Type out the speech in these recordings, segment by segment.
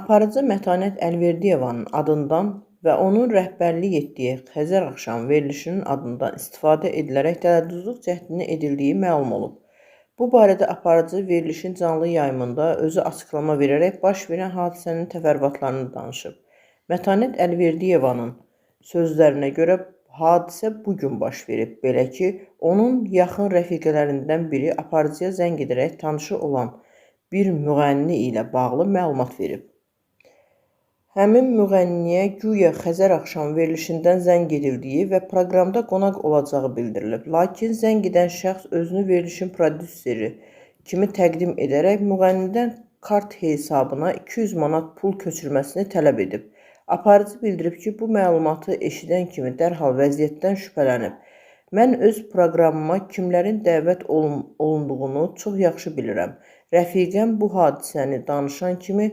Aparıcı Mətanət Əlverdiyevanın adından və onun rəhbərlik etdiyi Xəzər Axşamı verilişinin adından istifadə edilərək dələduzluq cəhdinin edildiyi məlum olub. Bu barədə aparıcı verilişin canlı yayımında özü açıqlama verərək baş verən hadisənin təfərrüatlarını danışıb. Mətanət Əlverdiyevanın sözlərinə görə hadisə bu gün baş verib. Belə ki, onun yaxın rəfiqələrindən biri aparıcıya zəng edərək tanışı olan bir müğənni ilə bağlı məlumat verib. Həmin müğənniyə güya Xəzər Axşamı verilişindən zəng edildiyi və proqramda qonaq olacağı bildirilib. Lakin zəng edən şəxs özünü verilişin prodüseri kimi təqdim edərək müğənnidən kart hesabına 200 manat pul köçürməsini tələb edib. Aparıcı bildirib ki, bu məlumatı eşidən kimi dərhal vəziyyətdən şübhələnib. Mən öz proqramıma kimlərin dəvət olunduğunu çox yaxşı bilirəm. Rəfiqəm bu hadisəni danışan kimi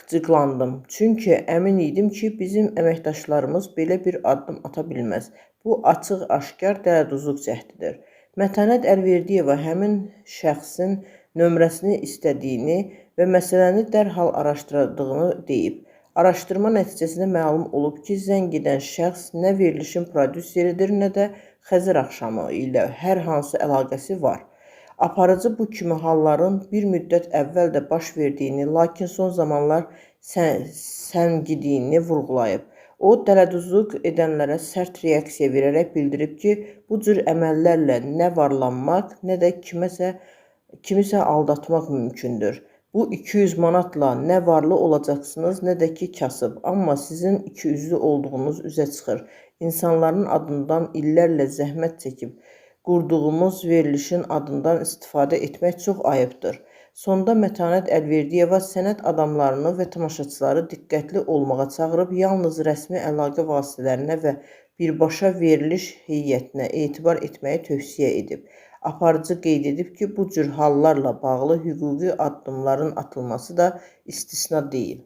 qıcıqlandım. Çünki əmin idim ki, bizim əməkdaşlarımız belə bir addım ata bilməz. Bu açıq-aşkar dələduzluq cəhdidir. Mətanət Əlverdiyeva həmin şəxsin nömrəsini istədiyini və məsələni dərhal araşdırdığını deyib. Araşdırma nəticəsində məlum olub ki, zəng edən şəxs nə verilişin prodüseridir, nə də Xəzər Axşamı ilə hər hansı əlaqəsi var. Aparıcı bu kimi halların bir müddət əvvəl də baş verdiyini, lakin son zamanlar səngidiyini vurğulayıb. O, dələduzluq edənlərə sərt reaksiya verərək bildirib ki, bu cür əməllərlə nə varlanmaq, nə də kimisə aldatmaq mümkündür. Bu 200 manatla nə varlı olacaqsınız, nə də ki kasıb. Amma sizin ikiyüzlü olduğunuz üzə çıxır. İnsanların adından illərlə zəhmət çəkib qurduğumuz verilişin adından istifadə etmək çox ayıbdır. Sonda Mətanət Əlverdiyeva sənət adamlarını və tamaşaçıları diqqətli olmağa çağırıb, yalnız rəsmi əlaqə vasitələrinə və birbaşa veriliş heyətinə etibar etməyi tövsiyə edib. Aparıcı qeyd edib ki, bu cür hallarla bağlı hüquqi addımların atılması da istisna deyil.